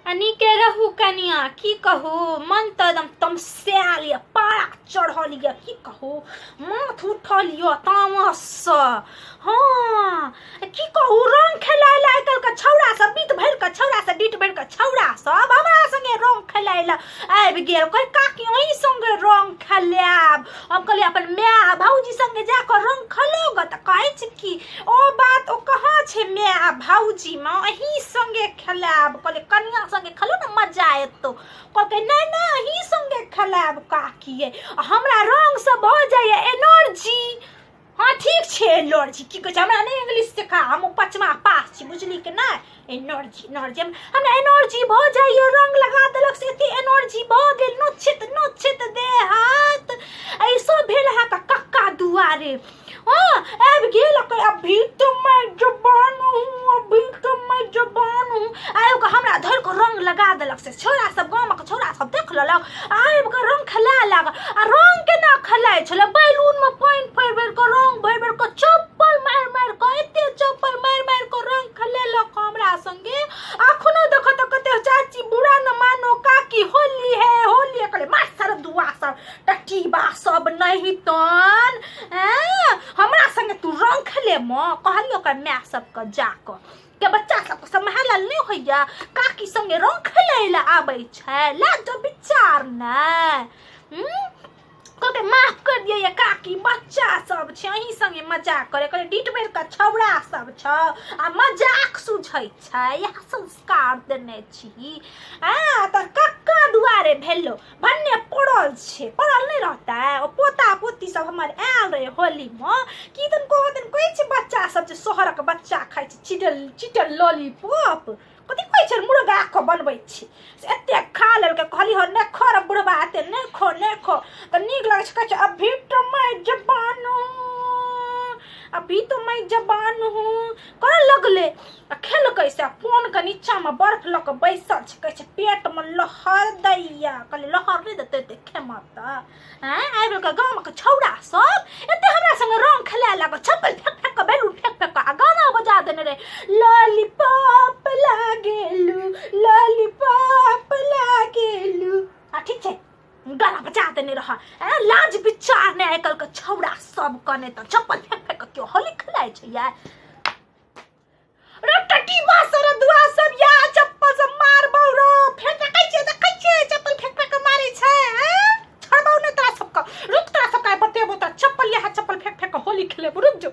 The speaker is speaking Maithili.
आ नीके रहू कनिया, की कहू, मन तऽ एकदम तमसायल यऽ, पारा चढ़ल यऽ, की कहू, माथ उठल यऽ तामससँ। हँ, की कहू, रंग खेलाय लए आइ काल्हिके छौड़ा सब, बीत भरिके छौड़ा सब, डीट भरिके छौड़ा सब हमरा संगे रंग खेलाय लए आबि गेल। कहै काकी अहीं संगे रंग खेलायब। हम कहलियै अपन माय आ भौजी संगे जा कऽ रंग खेलो गऽ। तऽ कहै छै कि ओ बात ओ कहाँ छै माय आ भौजीमे, अहीं संगे खेलायब। कहलियै कनिया संगे खेलो ने, मजा एतौ। कहलकै नहि नहि, अहीं संगे खेलायब काकी। हमरा रंगसँ भऽ जाइए एनर्जी। हँ ठीक छै, एनर्जी की कहै छै, हमरा नहि इंग्लिश सिखा, हम पचमा पास छी, बुझली कि नहि। एनर्जी एनर्जी, हमरा एनर्जी भऽ जाइए, रंग लगा देलक से एते एनर्जी भऽ गेल, नोचित नोचित देह हाथ। ऐसो भेल अहाँके कक्का दुआरे। हँ आबि गेल, अभी तो मैं जवान हूँ, अभी तो मैं जवान हूँ। आबि कऽ हमरा धरि कऽ रंग लगा देलक से छौड़ा सब, गामक छौड़ा सब देख लेलक, आबि कऽ रंग खेला लागल। आ रंग केना खेलाइ छलै, बैलूनमे पानि भरि भरि कऽ, रंग भरि भरि कऽ, चप्पल मारि मारि कऽ, एते चप्पल मारि मारि कऽ रंग खेलेलक हमरा संगे। अखनो देखो तऽ कते चाची बुरा न मानो काकी, होली है होली है। कहले मार सर दुआ सब टटीबा सब नहीं तन हमरा संगे तू रंग खेले म। कहलियो ओकर माय सबके जाकऽ के बच्चा सबके सम्हारल नहि होइया, काकी संगे रंग खेलै लए आबै छै, लाज विचार नहि। कहलकै माफ कर दियै ये काकी, बच्चा सब छै, अहीं संगे मजाक करे। कहले डीट भरि कऽ छौड़ा सब छ आ मजाक सुझै छै, इएह संस्कार देने छी। आ तऽ कक्का दुआरे भेलो भन्ने पड़ल छै, पड़ल नहि रहतै। ओ पोता पोती सब हमर आयल रहे होलीमे, की दन कह दन कहै छै बच्चा सब जे शहरक बच्चा खाइ छै चिटल चिटल लॉलीपॉप, कथी कहै छै मुर्गा के बनबै छै, से एते खा लेलकै। कहली हो नहि खो रे बुढ़बा, एते नहि खो नहि खो, तऽ नीक लगै छै। कहै छै अभी तो मैं जवान हूँ, अभी तो मैं जवान हूँ करऽ लगलै आ खेलकै से। फोनके नीचाँमे बर्फ लऽ कऽ बैसल छै, कहै छै पेटमे लहर दैया। कहलियै लहर नहि देतै तऽ खेमा तऽ आँय। आबि कऽ गामक छौड़ा सब एते हमरा संगे रंग खेलाय लागल, चप्पल फेक फेक कऽ, बैलून फेक फेक कऽ, आ गाना बजा देने रहे, लॉलीपॉप लागेलू लॉलीपॉप लागेलू। आ ठीक छै, गाना बजा देने रह। लाज विचार नहि आइ काल्हिके छौड़ा सब कने, तऽ चप्पल फेक फेक कऽ केओ होली खेलाइ छै यार। रे टटीबा सर दुआ सब या चप्पल से मारबौ रो, फेर देखै छियै, देखै छियै चप्पल फेंक फेंक के मारै छै। छोड़बौ नै तोरा सबके, रुक तोरा सबके बतेबो। तोरा चप्पल यहाँ चप्पल फेंक फेंक के होली खेलेबो, रुक जो।